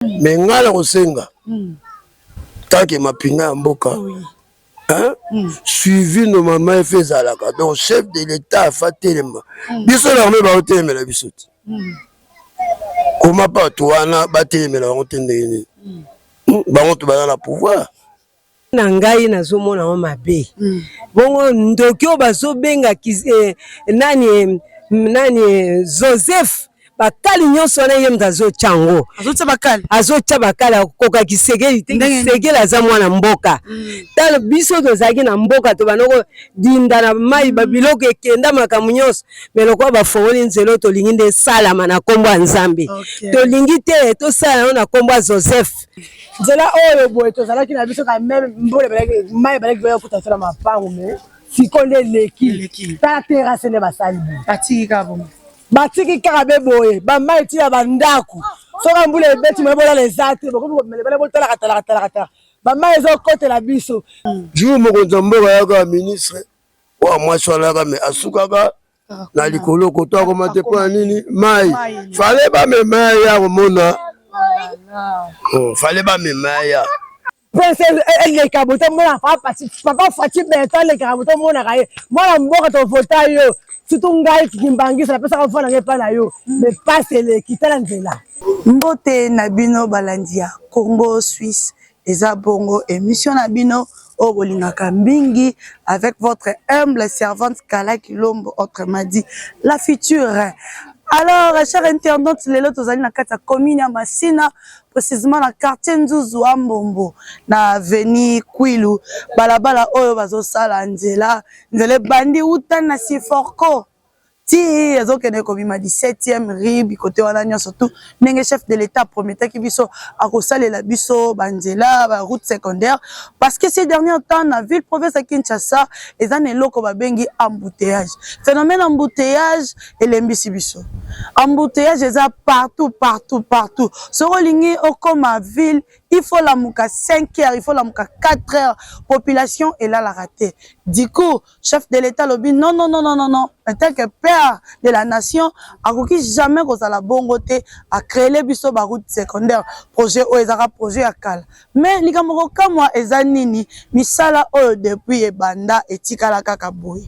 Mais ngai na kosenga tant que mapinga ya mboka, hein? Suivi normalement efe ezalaka. Donc chef de l'État afa telema. Biso na armée baotelemela biso te. Koma bato wana batelemela bango te, ndenge nini bango to baza na pouvoir? Na ngai nazomona ngo mabe bongo. Ndoki oyo bazobenga nani nani, Joseph, bakali nyonso wana, ye moto azotya yango. Azotya bakali. Azotya bakali, akokoka Tshisekedi te. Tshisekedi aza mwana mboka. Tala, biso tozalaki na mboka, tobanda kodinda na mai, babiloko ekenda, makambo nyonso. Mais lokola bafongoli nzela oyo, tolingi nde esalama na nkombo ya Nzambe. Tolingi te tosala yango na nkombo ya Joseph. Nzela oyo boye, tozalaki na biso quand même, mbula ebelaki, mai ebelaki koya kuta biso na mapango. Mais sikoyo nde eleki. Tala terrasse nde basali boye. Batiki kaka bongo. Batiki kaka be boye, bamai tina bandako. Soki mbula ebeti, moye bolala eza te. Bokomi komela ebele, botalaka talaka talaka talaka, bamai ezokotela biso. Jour mokonzi ya mboka ayaka, ministre oyo mwasi wana ayaka, mais asukaka na likolo koto, akoma te. Mpo na nini? Mai fale bamema ya komona, fale bamema ya Prince eleka boye, tomona papa Fatshi Béton alekaka boye, tomonaka ye. Mwana mboka, tovota yo, surtout ngai Kimbangisa, napesaka mfo na ngai epai na yo. Mais pasi eleki, tala nzela. Mbote na bino balandi ya Congo Suisse. Eza bongo émission na bino oyo bolingaka mingi, avec votre humble servante Kala Kilombo, autrement dit la future. Alors, cher internaute, lelo tozali na kati ya commune ya Masina, précisément na quartier Nzuzu wa Mbombo, na avenue Kwilu. Balabala oyo bazosala nzela, nzela ebandi uta na Siforco ti ezokende kobima 17e rue, kote wana nyonso tu. Ndenge chef de l'État prometaki biso, akosalela biso banzela, baroute secondaire, parce que ces derniers temps na ville province ya Kinshasa eza na eloko babengi embouteillage. Phénomène embouteillage elembisi biso. Embouteillage eza partout, partout, partout. Soki olingi okoma ville, il faut lamuka 5 heures, il faut lamuka 4 heures. Population elalaka te. Du coup, chef de l'État alobi: non, non, non, non, non, non, en tant que père de la nation, akoki jamais kozala bongo te. Acréele biso baroute secondaire. Projet oyo ezaka projet ya kala, mais likambo kokamwa eza nini? Misala oyo depuis ebanda etikala kaka boye,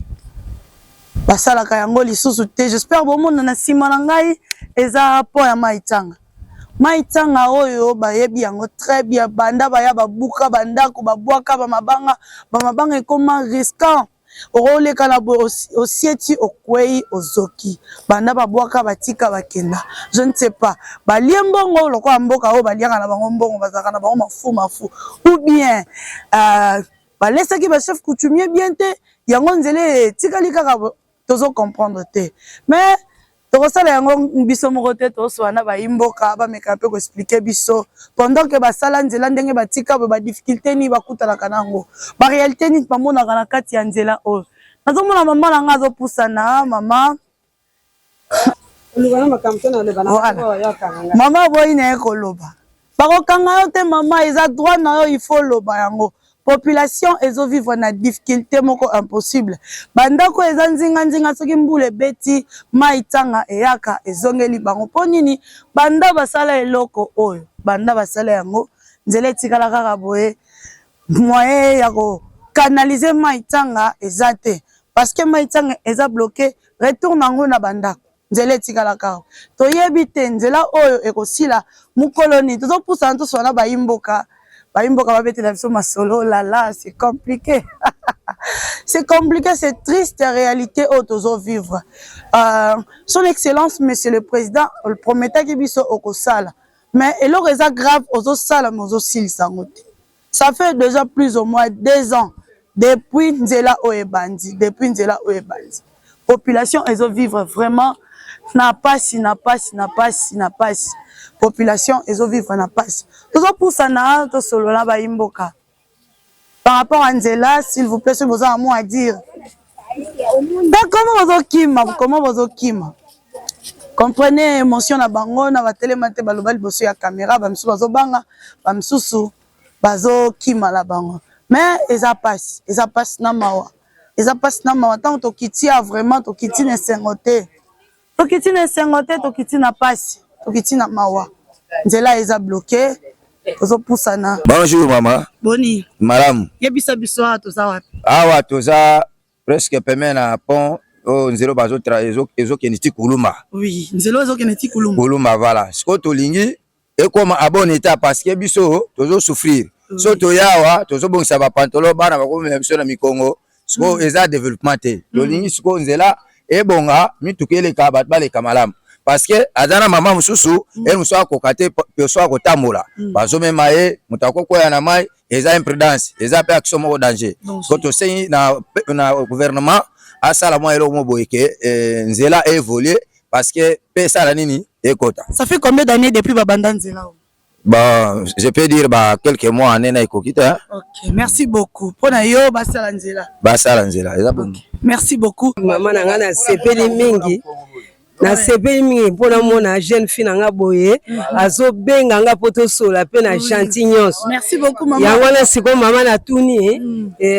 basalaka yango lisusu te. J'espère bomona na nsima na ngai, eza pont ya mai Tanga. Mai Tanga oyo bayebi yango très bien. Banda baya babuka bandako, babwaka bamabanga, bamabanga ekoma risquant. Okoleka na boye, osieti, okwei, ozoki. Banda babwaka, batika, bakenda. Je ne sais pas, balie mbongo lokola mboka oyo baliaka na bango mbongo, bazalaka na bango mafu mafu, ou bien balesaki bachef coutumier bien te, yango nzela etikali kaka. Tozo comprendre te, mais tokosala yango biso moko te. Tosola na bayimboka, bameka mpe koexpliquer biso pendant ke basala nzela, ndenge batika boye, badifficulté nini bakutanaka na yango, baréalité nini bamonaka na kati ya nzela oyo. Nazomona mama na nga azopusana. Mama, mama boyi na ye koloba, bakokanga yo te. Mama, eza droit na yo, il faut loba yango. Population ezovivre na difficulté moko impossible. Bandako eza nzinganzinga, soki mbula ebeti, mai Tanga eyaka, ezongeli bango. Mpo nini? Banda basala eloko oyo, banda basala yango, nzela etikala kaka boye. Moyen ya kocanaliser mai Tanga eza te, parce que mai Tanga eza bloqué, retour nango na bandako. Nzela etikala kaka, toyebi te nzela oyo ekosila mokolo nini. Tozopusana, tosola na bayimboka, bayimboka babetela biso masolo. Lala, c'est compliqué, c'est compliqué, c'est triste réalité oyo tozovivre. Son Excellence Monsieur le Président prometaki biso okosala, mais eloko eza grave, ozosala mais ozosilisa yango te. Ça fait déjà plus ou moins 2 ans depuis nzela oyo ebandi. Depuis nzela oyo ebandi, population ezovivre vraiment na pasi, na pasi, na pasi, na pasi. Population ezovivre na pasi. Tozopusana, tosolola bayimboka par rapport à nzela. S'il vous plaît, soki boza na mot à dire. Comment bozokima? Comment bozokima? Comprenez émotion na bango na batelema te, baloba liboso ya caméra. Bamisusu bazobanga, bamisusu bazokima na bango, mais eza pasi, eza pasi na mawa, eza pasi na mawa. Ntango tokiti ya vraiment, tokiti na esengo te, tokiti na esengo te, tokiti na pasi, tokiti na mawa. Nzela eza bloqué, tozopusana. Bonjour mama. Boni? Malamu. Yebisa biso awa toza wapi? Awa toza presque pembeni na pont oyo nzela bazotra ezokende ti Kulumba. Oui, nzela ezokende ti Kulumba. Kulumba voilà. Sikoyo tolingi ekoma à bon état parce que biso tozo souffrir. So toya awa tozobongisa ba pantalon bana bakomema biso na mikongo. Sikoyo eza développement te. Tolingi sikoyo nzela ebonga mituka eleka bato baleka malamu. Parce que aza na mama mosusu ye mosusu akoka te poso akotambola bazomema ye moto akokwea na mai eza imprudence eza mpe action moko danger. So tosengi na gouvernement asala mwa eloko mo boye ke nzela évolue parce que mpe esala nini ekota. Ça fait combien d'années depuis babanda nzela oyo? Bon, je peux dire ba quelques mois nde na ekoki te. Ok, merci beaucoup. Mpona yo basala nzela. Basala nzela eza bongo. Merci beaucoup. Mama na ngai, nasepeli mingi, nasepeli mingi mpona mona jeune fille na nga boye azobenga nga mpo tosola mpe na gentil nyonso. Merci beaucoup mama. Yango wana sikoyo mama natuni,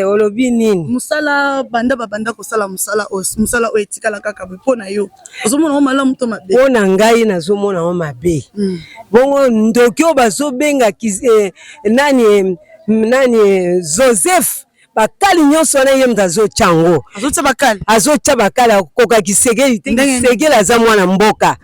olobi nini? Mosala banda babanda kosala mosala oyo, mosala oyo etikala kaka boye, mpo na yo ozomona ngo malamu to mabe? Mpo na ngai nazomona ngo mabe. Bongo ndoki oyo bazobenga nani nani, Joseph, bakali nyonso wana ye moto azotya yango. Azotya bakali. Azotya bakali, akoka Tshisekedi te. Tshisekedi aza mwana mboka.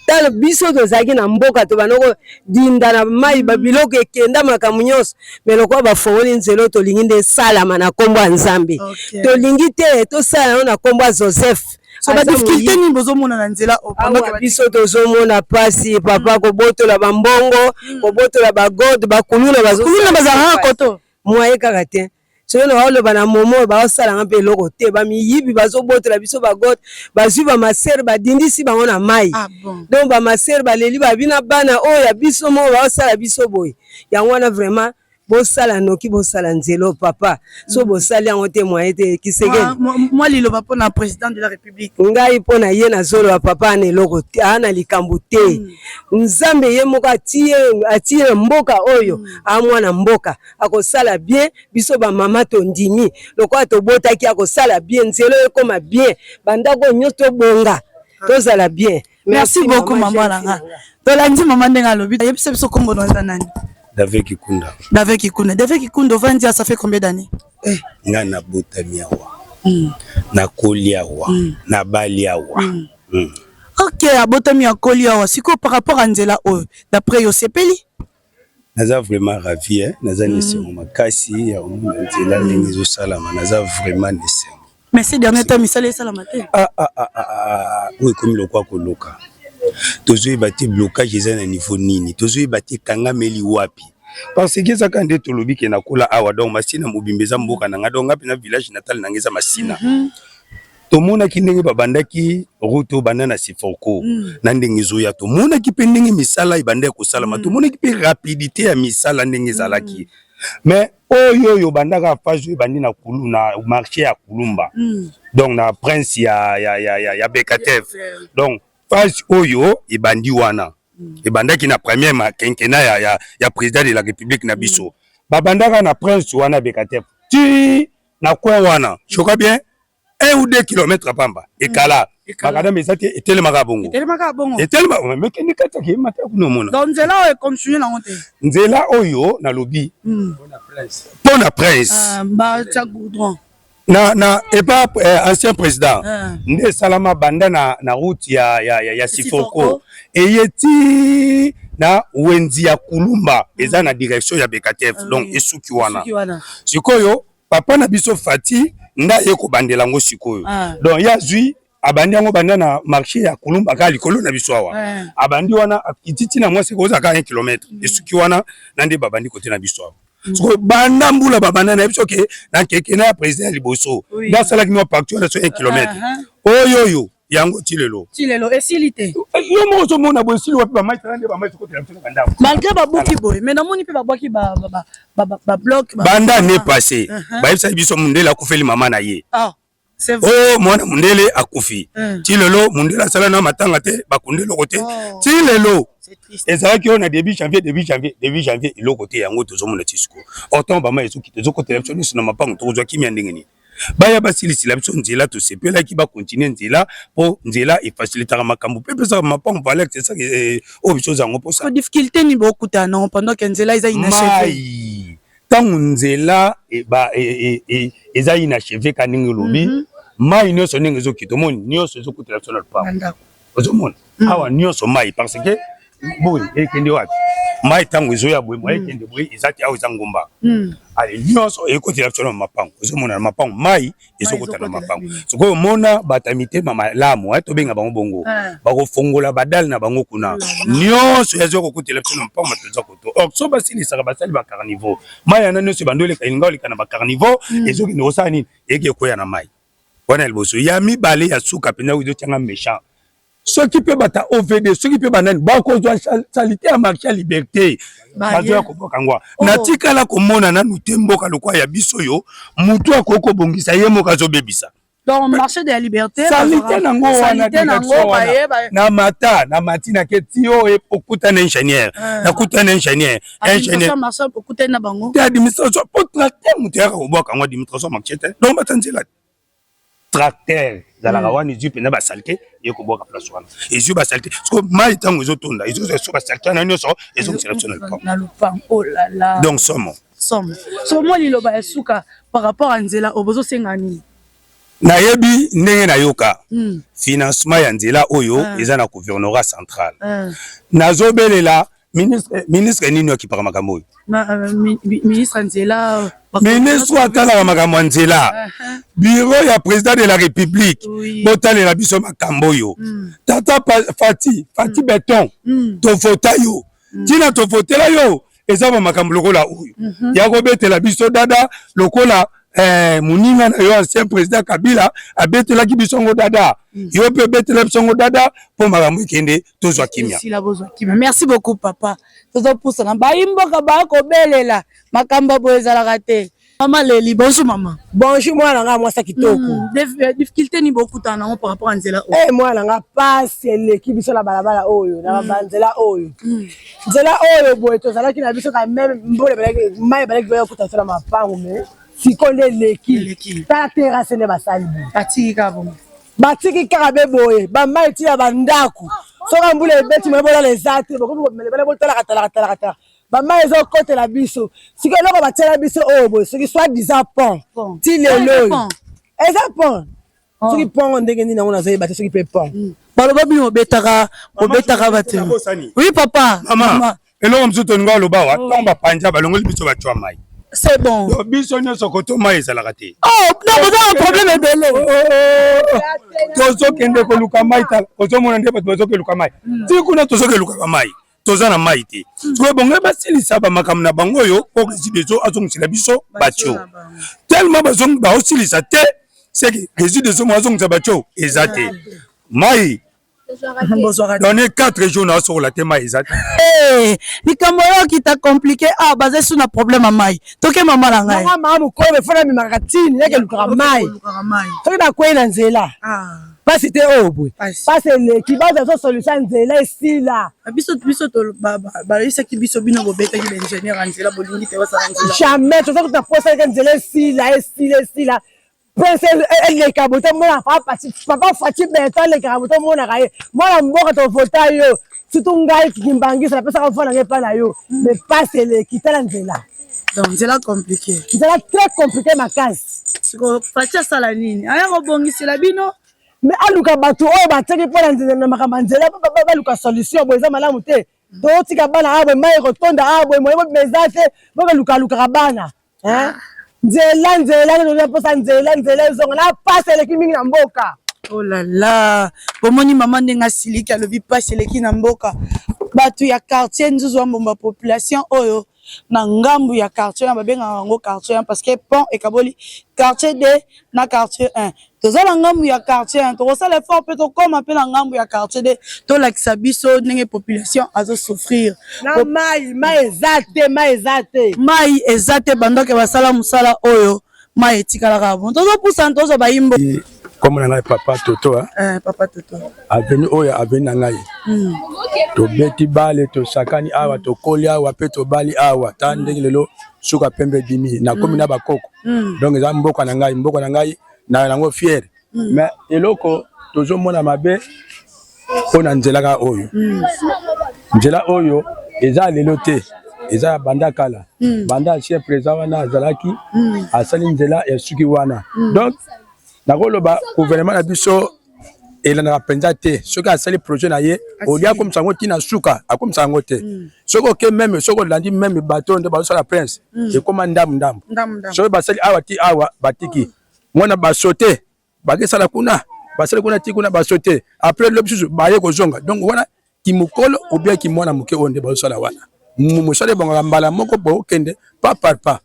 Tala biso tozalaki na mboka, tobanda kodinda na mai, babiloko ekenda, makambo nyonso. Mais lokola bafongoli nzela, tolingi nde esalama na nkombo ya Nzambe. Tolingi te tosala yango na nkombo ya Joseph. So badifficulté nini bozomona na nzela oyo? Awa biso tozomona pasi papa, kobotola bambongo, kobotola bagode, bakuluna. Kuluna bazalaka koto. Mwaye kaka te. Soki na baoloba na momo, baosalanga mpe eloko te. Bamiyibi bazobotola biso bagote, bazwi bamasere, badindisi bango na mai. Ah bon. Donc bamasere baleli, babina bana oyo ya biso moko baosala biso boye. Yango wana vraiment bosala noki, bosala nzela papa. So bosali yango te, mwaye te Tshisekedi. Mwa liloba mpona président de la République. Ngai mpo na ye nazoloba, papa ana eloko te, aa na likambo te. Nzambe ye moko atie, atie na mboka oyo amwana mboka akosala bien. Biso bamama tondimi lokola tobotaki, akosala bien, nzela oyo ekoma bien, bandako nyonso tobonga, tozala bien. Merci beaucoup mama na nga. Tolandi mama ndenge alobi. Yebisa biso kombo na eza nani? David Kikunda. David Kikunda. David Kikunda, ovandi, ça fait combien d'années? Eh, nga nabotami awa, nakoli awa, nabali awa. Ok, abotami, akoli awa. Sikoyo par rapport à nzela oyo, d'après yo sepeli? Naza vraiment ravi, eh? Naza na esengo makasi ya komona nzela ndenge ezosalama. Naza vraiment na esengo. Mais ces derniers temps misala esalama te. Ah, ah, ah, ah, ah, oyo ekomi lokwa koloka. Tozoyeba te blocage eza na niveau nini, tozoyeba te ekangameli wapi, parce que ezaka nde tolobi ke nakola awa. Donc Masina mobimba eza mboka na nga. Donc nga mpena village natal na nga eza Masina. Tomonaki ndenge babandaki route oyo banda na Siforco na ndenge ezoya. Tomonaki mpe ndenge misala ebandaki kosalama. Tomonaki mpe rapidité ya misala ndenge ezalaki. Mais oyo bandaka phase oyo ebandi na kulu na marché ya Kulumba, donc na prince ya Bekatev. Donc phase oyo ebandi wana ebandaki na première quinquennat ya président de la République na biso. Babandaka na prince wana Bekatev ti na coin wana, choka bien 1 ou 2 kilomètres pamba ekala. Macadam eza te, etelemaka bongo. Etelemaka bongo. Etelema mekende kati ake mata kuna omona. Donc nzela oyo econtinue nango te? Nzela oyo nalobi mpo na prince batia goudron. Na epa ancien président nde esalama banda na route ya Siforco eye ti na wenzi ya Kulumba, eza na direction ya Bekatef. Donc esuki wana. Sikoyo papa na biso Fati nde aye kobandela yango sikoyo. Donc ye azwi, abandi yango banda na marché ya Kulumba kaka likolo na biso awa. Abandi wana, akiti ntina mwasi kozala kaka 1 kilomètre, esuki wana na nde babandi kote na biso awa. Sikoyo banda mbula babanda na biso ke na nkeke na ya président ya liboso nde asalaki mwa partie wana, so 1 kilomètre oyo yango ti lelo. Ti lelo esili te. Yo moko ozomona boye, esili wapi? Bamai tala nde bamai tokotela biso na bandako. Malgré babuki boye, mais namoni mpe babwaki babloc. Banda année passé bayebisaki biso mundele akufeli mama na ye. O mwana mundele akufi, ti lelo mundele asala na matanga te, bakundi eloko te ti lelo. Ezalaki oyo na début janvier, début janvier, début janvier, eloko te. Yango tozomona ti sikoyo. Or ntango bamai ezokita, ezokotela biso nyonso na mapango, tokozwa kimia ndenge nini? Baya basilisila biso nzela, tosepelaki bakontinue nzela mpo nzela efacilitaka makambo mpe epesaka mapango valeur te saki eh, oyo biso ozango mposa. Difficulté nini bokutana nango pendant que nzela eza inachevé? Mai ntango nzela eza inachevé ka ndenge olobi, mai nyonso ndenge ezokita, omoni nyonso ezokutela biso na lopango, ozomona awa nyonso mai, parce que boye ekende wapi? Mai ntango ezoya boye, moye ekende boye eza te, awa eza ngomba. Ale nyonso ekotela biso na mapango, ozomona na mapango mai ezokota na mapango. Sikoyo omona bato ya mitema malamu, tobenga bango bongo, bakofongola badale na bango kuna, nyonso yazoya kokotela biso na mapango, bato eza koto. Or so basilisaka, basali bacaniveau, mai yana nyonso ebandi oleka, elinga oleka na bacaniveau, ezokende kosala nini? Eke ekoya na mai wana ya liboso. Ya mibale, ya suka mpenza, oyo ezotianga méchant, soki mpe bata OVD, soki mpe banani bakozwa saleté ya marché ya Liberté, bazoya kobwaka yango. Natikala komona nanu te mboka lokwa ya biso oyo motu akoki kobongisa, ye moko azobebisa. Donc marché de la Liberté. Saleté nango wana na mata na mati na ke ti oyo okutana ingénieur, nakutana ingénieur, ingénieur te, administration, po tracteur moto yaka kobwaka yango, administration marché te. Donc bata nzela, tracteur ezalaka wana, ezwi mpenza basaleté, ye kobwaka place wana, ezwi basaleté. Siko mai ntango ezotonda, ezozwa so basaleté wana nyonso, ezongisela biso na lupango. Oh là là. Donc somo. Somo. So mwa liloba ya suka par rapport à nzela oyo, bozosenga nini? Nayebi ndenge nayoka financement ya nzela oyo eza na gouvernorat central. Nazobelela ministre, ministre nini akipaka makambo oyo? Ministre nzela. Ministre atalaka makambo ya nzela, bureau ya président de la République, botalela biso makambo oyo. Tata Fati, Fati Beton, tovota yo, ntina tovotela yo eza ba makambo lokola oyo ya kobetela biso dada lokola moninga na yo ancien président Kabila abetelaki biso ngo dada. Yo mpe betela biso ngo dada mpo makambo ekende, tozwa kimia. Esila, bozwa kimia. Merci beaucoup, papa. Tozopusana, bayimboka bakobelela makambo boye ezalaka te. Mama Leli, bonjour mama. Bonjour mwana nga mwasi kitoko. Difficulté nini bokutana nango par rapport à nzela oyo? Eh, mwana nga, pasi eleki biso na balabala oyo, na banzela oyo. Nzela oyo boye tozalaki na biso quand même, mbula ebelaki, mai ebelaki koya kuta biso na mapango, mais sikoyo nde eleki. Tala terrasse nde basali boye. Batiki kaka bongo. Batiki kaka be boye, bamai tina bandako. Soki mbula ebeti, moye bolala eza te, bokomi komela ebele, botalaka talaka talaka talaka. Bamai ezokotela biso. Sikoyo eloko batiela biso oyo boye, soki soit disant pont, ti lelo oyo eza pont, soki pont ndenge nini yango nazoyeba te, soki mpe pont. Baloba bino bobetaka, bobetaka bato. Oui papa. Mama, eloko mosusu tolinga oloba wa, ntango bapanja balongoli biso bacwa mai. C'est bon. Donc biso nyonso koto mai ezalaka te. Oh non, boza na problème ebele. Tozokende koluka mai, tala, ozomona nde bato bazokoluka mai ti kuna, tozokeluka mai, toza na mai te. Sikoyo bongo basilisa bamakambo na bango oyo po Régideso azongisela biso batio. Tellement baosilisa te, seke Régideso mo azongisa batio eza te, mai donne 4 jours naosokola te, mai eza te. Likambo oyo okita compliqué. Ah, baza su na problème ya mai. Toke mama na ngai. Mama mokolo efona amemaka tini yeke elukaka mai, soki nakwei na nzela, pasi te oyo boye, pasi eleki, baza so solution, nzela esila. Biso bayebisaki biso bino bobetaki baingénieur ya nzela, bolingi te basala nzela. Jamais, toza kuta posa nzela esila, esila, esila. Prince eleka boye, tomona papa Fati Beton alekaka boye, tomonaka ye mwana mboka, tovota yo, surtout ngai Kimbangisa, napesaka voix na ngai epai na yo, mais pasi eleki, tala nzela. Donc nzela compliqué. Nzela très compliqué makasi. Siko Fati asala nini? Aya kobongisela bino. Mais aluka bato oyo batiaki mpona na makambo ya nzela, baluka solution. Boye eza malamu te, totika bana awa boye, mai ekotonda awa boye, moye bobima eza te, bokelukalukaka bana. Nzela, nzela nde mposa, nzela, nzela ezonga na pasi eleki mingi na mboka. Oh là là, bomoni mama ndenge asiliki, alobi pasi eleki na mboka. Bato ya quartier Nzuzu wa Mbomba, population oyo na ngambu ya quartier 1, babengaka yango quartier 1 parce que pont ekaboli quartier 2 na quartier 1. Toza na ngambu ya quartier 1, tokosala effort mpe tokóma mpe na ngambu ya quartier 2, tolakisa biso ndenge population azosouffrir. Na mai, mai eza te, mai eza te. Mai eza te. Bandoke basala mosala oyo, mai etikalaka bon. Tozopusana, tozwa bayimbo. Kombo na ngai Papa Toto. Eh, Papa Toto. Avenue oyo avenue na ngai. Tobeti bale, tosakani awa, tokoli awa pe tobali awa. Ta ndenge lelo suka pembe ebimi. Nakomi na bakoko. Donc eza mboka na ngai, mboka na ngai na yango fier. Mais eloko tozomona mabe mpo na nzela kaka oyo. Nzela oyo eza lelo te. Eza ya banda kala. Banda ancien président wana azalaki asali nzela ya suki wana. Donc nakoloba gouvernement na biso elandaka mpenza te. Soki asali projet na ye, olia akomisa yango ntina suka, akomisa yango te. Soki oke meme, soki olandi meme bato nde bazosala prince, ekoma ndambu ndambu. Soki basali awa ti awa batiki mwana basote, bakesala kuna, basali kuna ti kuna basote, après lobi susu baye kozonga. Donc wana kimokolo ou bien kimwana moke oyo nde bazosala wana. Mosala ebongaka mbala moko po okende pas par pas.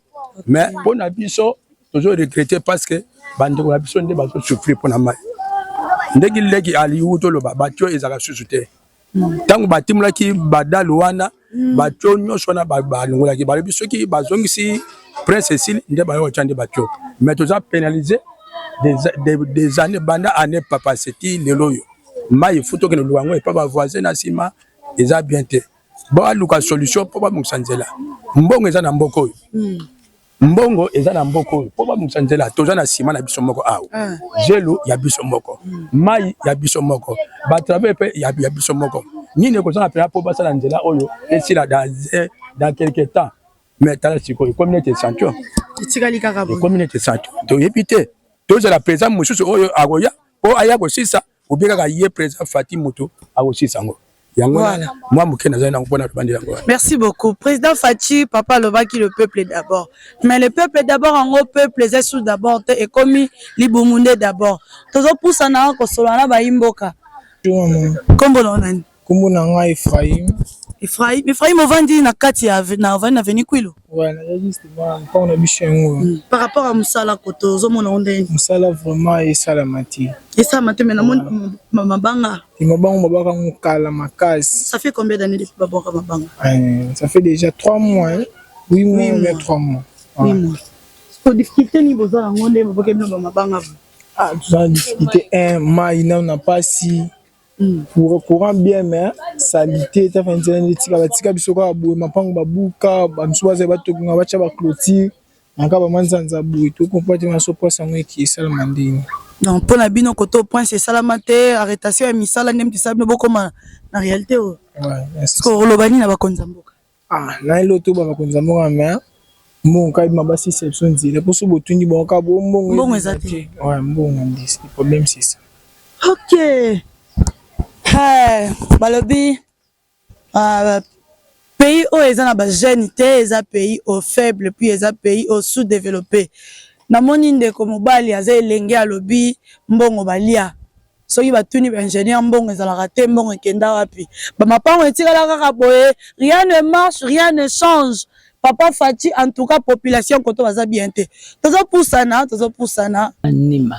Mais mpo na biso tozo regretter parce que bandeko na biso nde bazo souffrir mpo na mai. Ndenge leki aliwu toloba batio ezalaka susu te. Ntango batimolaki badalu wana, batio nyonso wana balongolaki, balobi soki bazongisi prince esili nde bayo kotya nde batio. Mais toza pénalisé des années, banda année passée ti lelo oyo. Mai faut tokende koluka yango epa ba voisin na nsima, eza bien te. Baluka solution mpo babongisa nzela. Mbongo eza na mboka oyo. Mbongo eza na mboka oyo mpo babongisa nzela. Toza na nsima na biso moko awa, zelo ya biso moko, mai ya biso moko, batravers mpe ya biso moko. Nini ekozanga mpenza mpo basala nzela oyo esila dans quelque temps? Mais tala sikoyo ekomi neti sanction, etikali kaka boye, ekomi neti sanction. Toyebi te tozala président mosusu oyo akoya mpo aya kosisa, obi kaka ye président Fati moto akosisa yango. Yango mwa moke nazali nango mpona lobandi yango. Merci beaucoup président Fatshi. Papa alobaki le peuple d'abord, mais le peuple d'abord yango peuple eza su d'abord te, ekomi libumu nde d'abord. Tozopusana kosolola na bayimboka. Kombo na nani? Kombo na ngai Ephraim. Ephraim, Ephraim, ovandi na kati ya na ovandi na avenue Kwilu? Ouais, naza justement mpango na biso yango. Par rapport à mosala koto, ozomona ngo ndenge? Mosala vraiment esalama te. Esalama te, mais namoni mabanga. Mabango babwaka yango kala makasi. Ça fait combien d'années depuis babwaka mabanga? Ça fait déjà 3 mois, hein? 8 mois ou bien 3 mois. 8 mois. So difficulté nini boza yango nde baboki bino bamabanga? Ah, toza na difficulté 1, mai nano na pasi. Courant bien, mais salité ta fa nzela nde tika batika biso kaka boye. Mapango babuka, bamisu bazali batokonga, batya baclôture na kaka bamanzanza boye. Tokompa te maso mpasi yango eki esalama ndeni. Donc mpo na bino koto prince esalama te, arrestation ya misala nde mutu esala bino bokóma na réalité oyo. Oloba nini na bakonzi ya mboka? Ah, na elo to ba bakonzi ya mboka, mais mbongo kaka bima basisa biso nzela, mpo so botungi bango kaka bo mbongo. Mbongo eza te. Ouais, mbongo nde le problème, c'est ça. Ok, hey, balobi pays oyo eza na bajeune te, eza pays oyo faible, puis eza pays oyo sous développé. Namoni ndeko mobali aza elenge, alobi mbongo balia. Soki batuni baingénieur, mbongo ezalaka te, mbongo ekenda wapi? Bamapango etikala kaka boye, rien ne marche, rien ne change. Papa Fatshi, en tout cas population koto baza bien te. Tozopusana, tozopusana. Nima.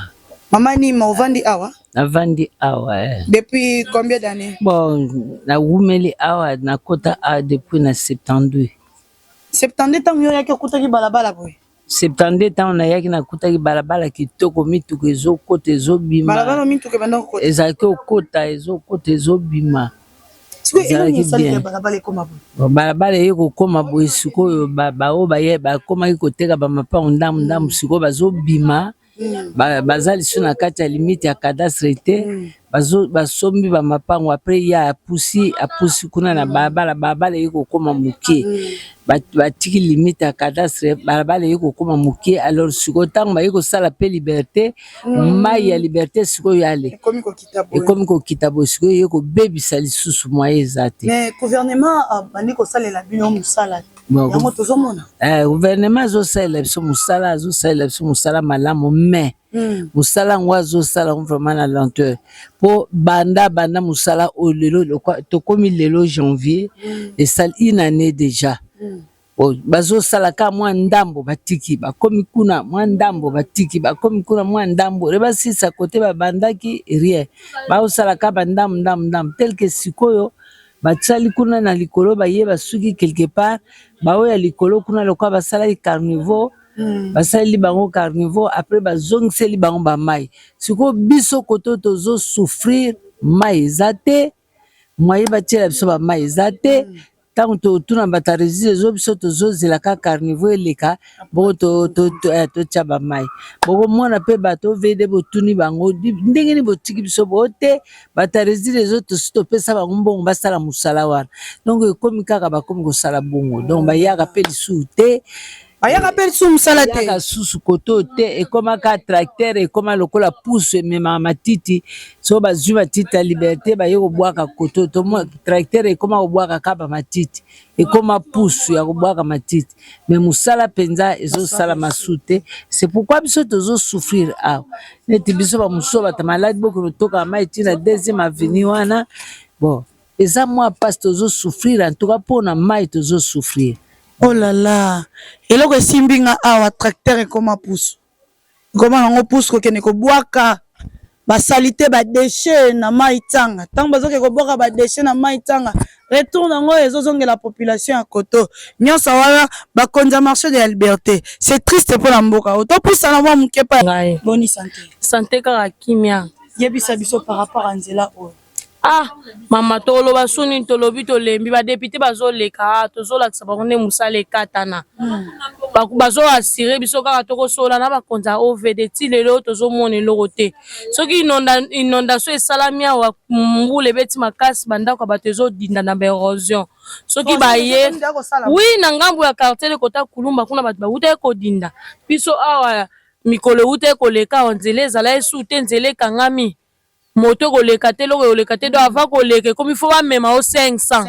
Mama Nima, ovandi awa? Navandi awa eh. Depuis combien d'années? Bon, nawumeli awa, nakota awa depuis na 72. 72, ntango yo oyaki okutaki balabala boye? 72, ntango nayaki nakutaki balabala kitoko, mituka ezokota, ezobima. Balabala mituka ebanda kokota? Ezalaki kokota, ezokota, ezobima. Ezalaki bien. Balabala ekoma boye? Balabala eye kokóma boye sikoyo, baoyo baye bakomaki koteka bamapango ndambu ndambu, sikoyo bazobima, baza lisusu na kati ya limite ya cadastre te. Basombi bamapango, après ye apusi, apusi kuna na balabala, balabala eye kokóma moke. Batiki limite ya cadastre, balabala eye kokóma moke. Alors sikoyo ntango baye kosala mpe Liberté, mai ya Liberté sikoyo ale ekomi kokita boye, sikoyo eye kobebisa lisusu, moyen eza te. Mais gouvernement abandi kosalela bino mosala yango tozomona? Gouvernement azosalela biso mosala, azosalela biso mosala malamu, mais mosala yango azosala yango vraiment na lenteur, mpo banda mosala oyo lelo tokomi lelo janvier, esali une année déjà. Bazosala kaka mwa ndambo, batiki, bakomi kuna mwa ndambo, batiki, bakomi kuna mwa ndambo, re basilisa kote babandaki, rien. Baosala kaka bandambo ndambo ndambo, tel que sikoyo basali kuna na likolo, baye basuki quelque part, baoyo ya likolo kuna lokola basalaki caniveau. Basaleli bango carniveau, après bazongiseli bango ba mayi. Sikoyo biso kote oyo tozo souffrir, mayi eza te, moyen batiela biso ba mayi eza te. Tango totuna bato ya Regideso biso tozozela kaka carniveau eleka bongo totia ba mayi. Bokomona pe bato OVD botuni bango ndenge nini botiki biso boye te bato ya Regideso tosi topesa bango mbongo basala mosala wana. Donc ekomi kaka bakomi kosala bongo donc bayaka pe lisusu te. Bayaka pe lisusu mosala te. Bayaka susu kote oyo te ekoma kaka tracteur ekoma lokola pusu ememaka matiti soki bazui matiti ya liberte baye kobwaka kote oyo tomo tracteur ekoma kobwaka kaka ba matiti ekoma pusu ya kobwaka matiti mais mosala penza ezosalama su te c'est pourquoi biso tozo souffrir awa neti biso ba mosusu bato ya maladi bokende kotoka mayi ti na deuxième avenue wana bon eza mwa pasi tozo souffrir en tout cas pona mayi tozo souffrir. Oh la la eloko esimbi nga awa tracteur ekoma pusu ekoma nango pusu kokende kobwaka ba salite ba dechet na mayi tanga tango bazoke kobwaka ba dechet na mayi tanga retour nango ezozongela population ya koto nyonso wana bakonzi ya marche de la liberte c'est triste mpo na mboka oyo topusana mwa moke pa ngai boni sante sante kaka kimia yebisa biso par rapport ya nzela oyo Ah mama toloba su nini tolobi tolembi ba depute bazoleka ah, tozolakisa bango nde mosala ekatana bazo assure biso kaka tokosola na bakonzi ya OVD ti lelo tozomona eloko te soki inondation esalami awa mbula ebeti makasi bandako ya bato ezodinda na ba erosion soki baye wi na ngambo ya quartier lekota kulumba kuna bato bawutaki kodinda biso awa mikolo ewutaki koleka awa nzela ezalaki su te nzela ekangami Moto ekoleka te eloko ekoleka te donc avant koleka ekomi faut bamema yo 500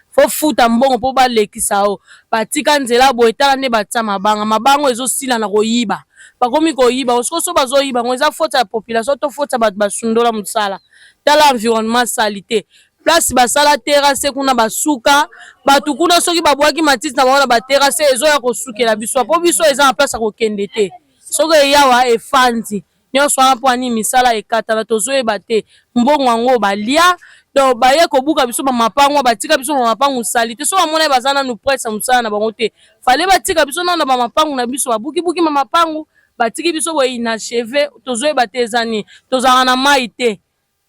faut futa mbongo po balekisa yo batika nzela boye tala nde batia mabanga mabanga oyo ezosila na koyiba bakomi koyiba yango sikoyo soki bazoyiba yango eza faute ya population to faute ya bato basundola mosala tala environnement salite place basala terrasse kuna basuka bato kuna soki babwaki matiti na bango na ba terrasse ezoya kosukela biso po biso eza na place ya kokende te soki eyawa efandi Nionso wana pona nini misala ekatana tozoyeba te mbongo yango balia donc baye kobuka biso ba mapangu batika biso ba mapangu salite soki bamonaki baza nanu pres ya musala na bango te fallait batika biso nanu na ba mapangu na biso babuki buki ma mapangu batiki biso boye inacheve tozoyeba te eza nini tozalaka na mayi te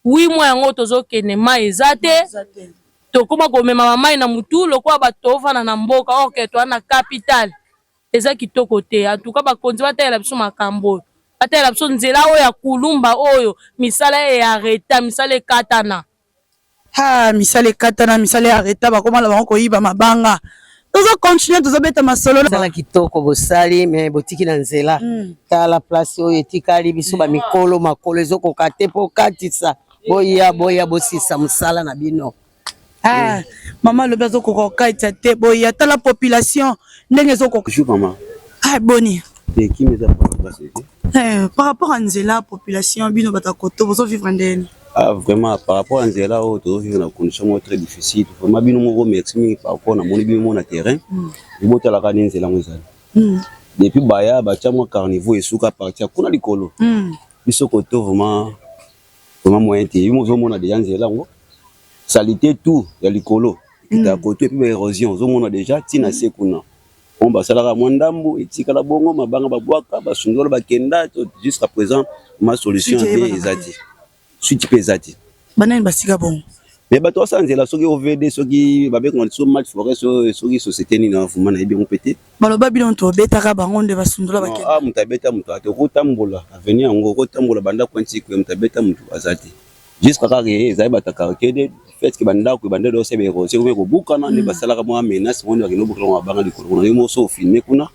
oui mois yango tozokende mayi eza te tokoma komema ba mayi na mutu lokola batu tofanda na mboka or que toza na capital Eza kitoko te en tout cas bakonzi batalela biso makambo oyo batalela biso nzela oyo ya kulumba oyo misala e arreta misala ekatana. Haa misala ekatana misala e arreta bakoma na bango koyiba mabanga tozo continuer tozo beta masolo. Mosala kitoko bosali mais botiki na nzela tala place oyo etikali biso ba mikolo makolo ezokoka te po okatisa boya boya bosisa mosala na bino. Ah, mama alobi azokoka kokatisa te boye atala population ndenge ezokoka. Bonjour mama. Ah, boni. Te kimi eza place te. Eh, par rapport à nzela population bino bato ya koto bozo vivre ndeni? Ah, vraiment par rapport à nzela oyo tozo vivre na condition moko très difficile. Vraiment bino moko merci mingi par rapport na moni bino moko na terrain. Botalaka nde nzela yango ezali. Depuis baya batia mwa carniveau esuka partir kuna likolo. Biso koto vraiment Vraiment moyen te. Yo ozo mona dejà nzela yango salite tout ya likolo ekita mm. koto epuis ba érosion ozo mona dejà ti na se kuna. Bon basalaka mwa ndambu etikala bongo mabanga babwaka basundola bakenda jusqu'à présent ma solution te eza te. Suite pe eza te. Banani basika bongo? Mais bato basala nzela soki OVD soki babengaka so match forest soki société nini vraiment nayebi yango mpe te. Baloba bino mutu obetaka bango nde basundola bakende. Ah mutu abeta mutu ate okotambola avenue yango okotambola banda coin ti coin mutu abeta mutu aza te jusqu'à kaka ezali bato ya quartier de fait que bandako ebanda do sebe érosion ekomi kobukana nde basalaka mwa menace moni bakende kobukela mabanga likolo kuna yo moko ofilme kuna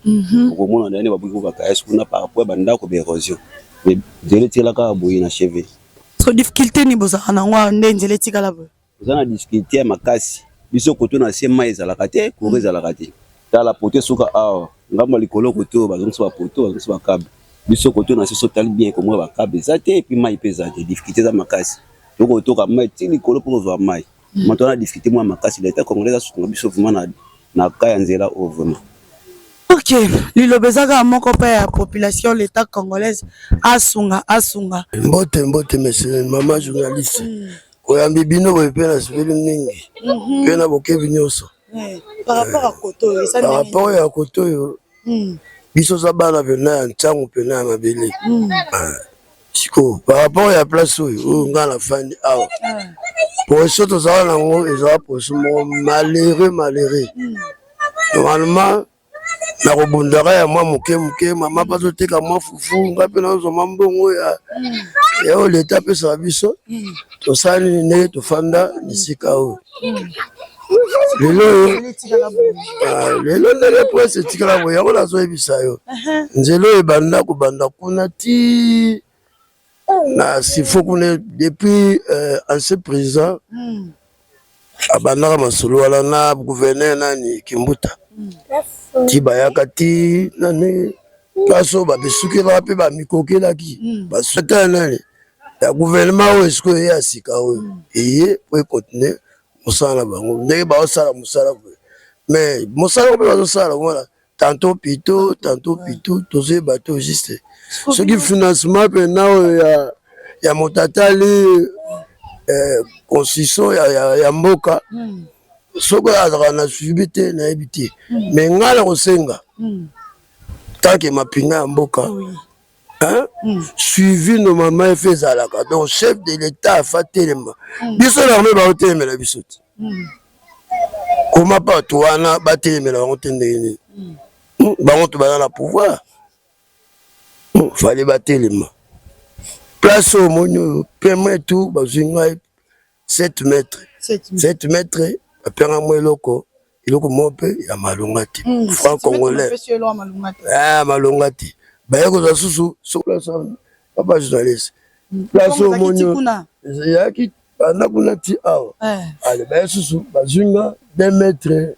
okomona ndenge babuki bakayasi kuna par rapport ya bandako ba érosion mais nzela etikala kaka boye na cheve. So difficulté nini bozalaka na yango nde nzela etikala boye? Toza na difficulte ya makasi biso koto na se mayi ezalaka te courant ezalaka te tala poto esuka awa ngambo ya likolo koto oyo bazongisi ba poto bazongisi ba cable biso koto na se soki otali bien komona ba cable eza te epuis mayi pe eza te difficulte eza makasi tokotoka mayi ti likolo po kozwa mayi vraiment toza na difficulte moko ya makasi l'etat congolais asunga biso vraiment na cas ya nzela oyo vraiment. Ok liloba eza kaka moko pe ya population l'etat congolaise asunga asunga. Mbote mbote monsieur maman journaliste Koyambi bino boye pe nasepeli mingi pe na bokebi nyonso. Par rapport à koto oyo eza Par rapport ya koto oyo hmm. Biso oza bana mpena ya ntango mpena ya mabele. Ah, sikoyo par rapport ya place oyo oyo ngai nafandi awa, position tozala nango ezala position moko malheureux, malheureux. Normalement nakobundaka ya mwa moke moke, mama mpe azoteka mwa fufu, ngai mpe nazozwa mwa mbongo ya ya oyo leta apesaka biso. Tosala nini ndenge tofanda esika oyo lelo oyo? Ah, lelo ndenge presse etikala boye, yango nazoyebisa yo. Nzela oyo ebanda kobanda kuna ti na sifo kuna, depuis ancien président abandaka masolo wana na gouverneur nani, Kimbuta, ti bayaka ti nani, place oyo babisukelaka mpe bamikokelaki basota nani ya gouvernement oyo. Sikoyo eye ya sika oyo eye po econtinue mosala na bango ndenge baosala mosala boye, mais mosala mpe bazosala wana tantôt pito, tantôt pito, tozoyeba te juste soki financement mpena oyo ya moto atali constitution ya mboka, soki azalaka na suivi te, nayebi te. Mais ngai na kosenga, tant que mapinga ya mboka, hein? Suivi normalement efe ezalaka, donc chef de l'État afa telema. Biso l'armée baotelemela biso te. Koma bato wana batelemela bango te ndenge nini? Bango to baza na pouvoir, fallait batelema. Place oyo omoni oyo, peme tout, bazwi ngai 7 mètres, 7 mètres, bapenga mwa eloko, eloko moko mpe ya malonga te, franc congolais malonga te. Baye kozwa susu so place wana, papa journaliste, place oyo omoni ezalaki banda kuna ti awa. Ale, baye susu bazwi nga 2 mètres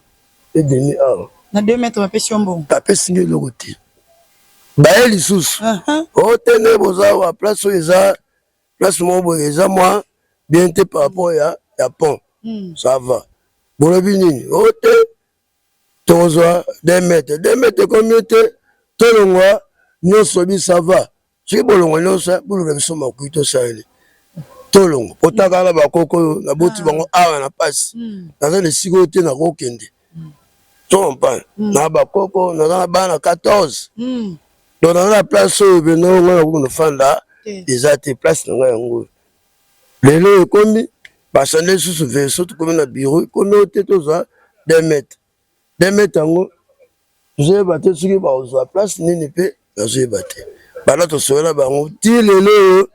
et demi awa. Na 2 mètres bapesi yo mbongo? Bapesi nga eloko te. Baye lisusu o te nde boza awa, place oyo eza place moko boye, eza mwa bien te par rapport ya pont. Ça va, bolobi nini? O te, tokozwa 2 mètres, 2 mètres combien te, tolongwa nyonso bi. Ça va, soki bolongwa nyonso, boluka biso makui, tosaleli tolongwa po taka na bakoko oyo naboti bango awa na pasi. Naza na esika oyo te nakokende to comprendre na bakoko, naza na bana 14, donc naza na place oyo pena oyo ngai nakoki nofanda eza te. Place na ngai yango oyo lelo ekomi bachangé lisusu version. Tokomi na bureau, ekomi oyo te, tozwa 2 mètres, 2 mètres yango tozoyeba te soki bakozwa place nini, mpe nazoyeba te. Banda tosolela bango ti lelo oyo,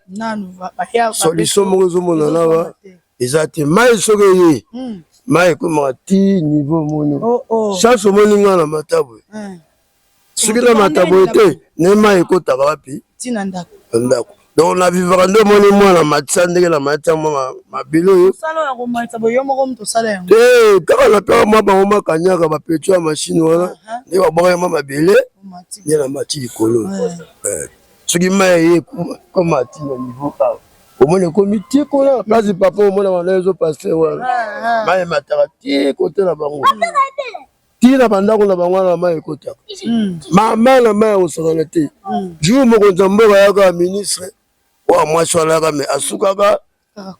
solution moko ezomonana awa eza te. Mai soki eye, mai ekomaka ti niveau omoni. Chance omoni ngai na mata boye, soki na mata boye te, ne mai ekotaka wapi? Na ndako. Donc na vivaka nde omoni mwana matisa ndenge na matisa mwa mabele oyo te, kaka napeka mwa bango makanyaka bapetro ya machine wana nde babwaka mwa mabele nde na mati likolo. Soki mai eye koma ti na niveau awa, omoni ekomi ti kuna place papa omona wana ezopase wana, mai emataka ti kote na bango, ti na bandako na bango wana mai ekotaka. Mama na mai akosakana te. Jour mokonzi ya mboka ayaka, ministre oyo mwasi wana ayaka, me asukaka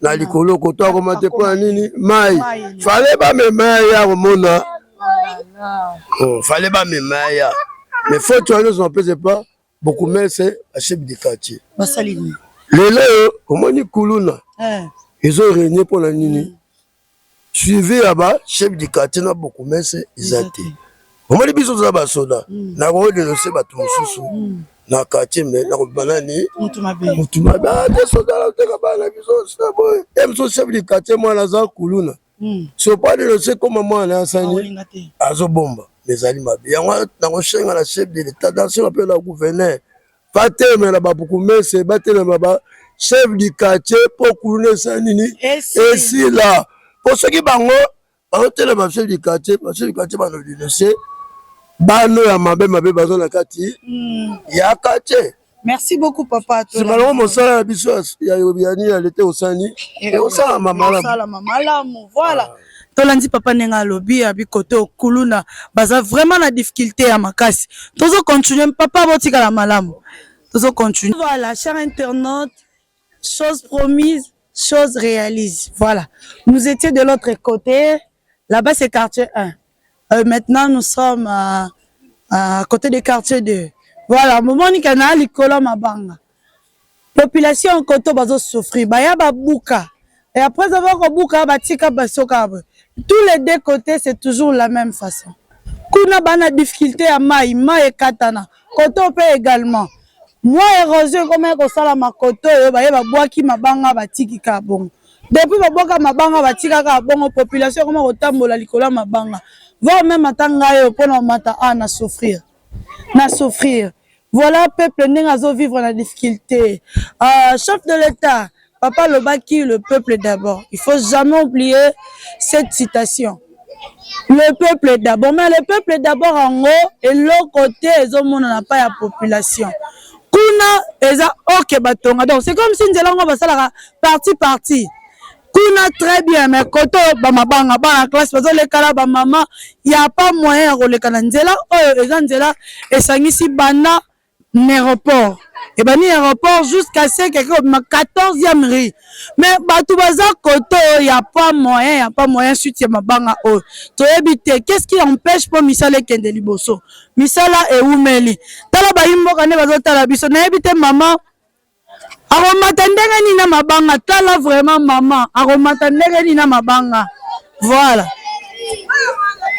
na likolo koto, akoma te. Mpo na nini? Mai fallait bamema ya komona, fallait bamema ya, mais faute wana nyonso napesa pa bourgmestre, bachef de quartier. Basali nini? Lelo oyo omoni kuluna ezo régner mpo na nini? Suivi ya ba chef du quartier na bourgmestre eza te. Omoni biso toza basoda, nakodénoncer bato mosusu na quartier, mais nakobima nani? Mutu mabe. Mutu mabe te. Soda nateka bana biso boye te. Mosusu chef du quartier mwana aza kuluna, so po adénoncer koma mwana asani azobomba, mais ezali mabe. Yango nakosenga na chef de l'État, nasenga mpe na gouverneur, batelemela babourgmestre, batelemela ba chef du quartier, mpo kuluna esala nini? Esila. Po soki bango bazotelema chef du quartier, bachef du quartier banodénoncer bano ya mabe mabe baza na kati ya quartier. Merci beaucoup, papa. Nsima nango mosala na biso ya yani ya leta osani ekosalama malamu. Osalama malamu, voilà. Tolandi papa ndenge alobi, abi kote okuluna baza vraiment na difficulté ya makasi. Tozo continue, papa, botikala malamu, tozo continue. Voilà, cher internaute, chose promise, chose réalise. Voilà, nous étions de l'autre côté là-bas, c'est quartier 1. Maintenant nous sommes à côté du quartier 2. Voilà, bomoni ke na likolo mabanga. Population koto bazo souffrir, baya babuka. Et après avoir kobuka, batika basoka. Tous les deux côtés, c'est toujours la même façon. Kuna bana difficulté ya mai, mai ekatana. Koto pe également. Mwa érosion ekoma kosalama koto oyo baye babwaki mabanga batiki kaka bongo. Depuis babwaka mabanga batika kaka bongo, population ekoma kotambola likolo ya mabanga. Voire même ata ngai oyo mpona komata a na souffrir. Na souffrir. Voilà peuple ndenge azovivre na difficulté. Chef de l'État, Papa lobaki le peuple d'abord. Il faut jamais oublier cette citation. Le peuple d'abord. Mais le peuple d'abord en haut et l'autre côté, ezomonana pas ya population. Kuna eza ok batonga. Donc c'est comme si nzela ngo basalaka partie partie. Kuna très bien, mais koto ba mabanga bana classe bazolekala ba mama, y a pas moyen ya koleka na nzela oyo. Eza nzela esangisi banda aéroport, ebandi aéroport jusqu'à ce que kobima 14e rue, mais bato baza koto oyo, y a pas moyen, y a pas moyen. Suite ya mabanga oyo toyebi te qu'est-ce qui empêche mpo misala ekende liboso. Misala ewumeli. Tala bayi mboka nde bazotala biso. Nayebi te mama akomata ndenge nini na mabanga. Tala vraiment, mama akomata ndenge nini na mabanga? Voilà,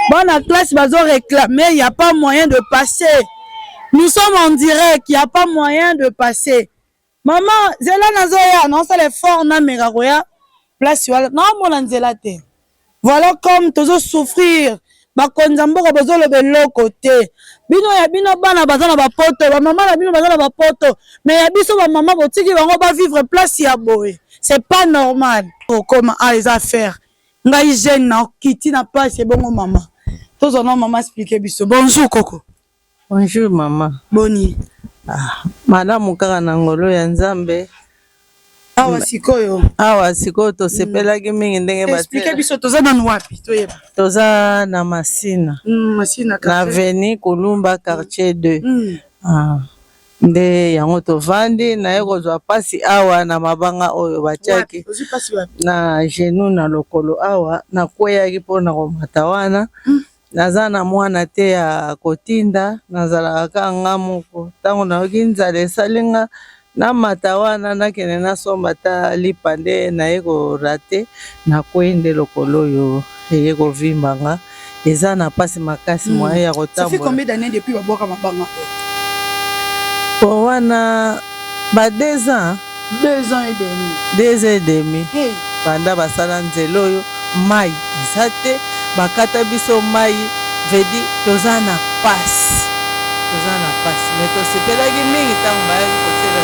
bana classe bazo réclamer, y a pas moyen de passer. Nous sommes en direct, y a pas moyen de passer. Mama, nzela nazoya, naosala effort, nameka koya place wana, naomona nzela te. Voilà comme tozosouffrir. Bakonzi ya mboka bozoloba eloko te. Bino ya bino bana baza na bapoto, bamama na bino baza na bapoto, mais ya biso bamama botiki bango bavivre place ya boye, c'est pas normal. Okoma a eza affaire ngai jeune na okiti na place ebongo. Mama, tozwa na mama, explique biso. Bonjour koko. Bonjour mama. Boni? Ah, malamu kaka na ngolo ya Nzambe. Awa sikoyo? Awa sikoyo tosepelaki mingi ndenge Explique biso, toza nanu wapi, toyeba. Toza na Masina. Masina. Na avenue Kulumba, quartier 2. Ah, nde yango tovandi. Naye kozwa mpasi awa na mabanga oyo batiaki. Ozwi mpasi wapi? Na genou, na lokolo awa. Nakweyaki mpona komata wana. Naza na mwana te ya kotinda, nazalaka kaka nga moko. Ntango nayoki nzala esali nga, namata wana, nakende nasomba ata lipa, nde naye korater, nakwei, nde lokolo oyo eye kovimba nga. Eza na mpasi makasi, moyen ya Ça fait kotambola. combien d'années depuis babwaka mabanga? Po wana ba 2 ans. 2 ans et demi. 2 ans et demi. Hey. Banda basala nzela oyo, mai eza te, bakata biso mai vedi. Toza na pasi, toza na pasi, mais tosepelaki mingi ntango bayaki kotiela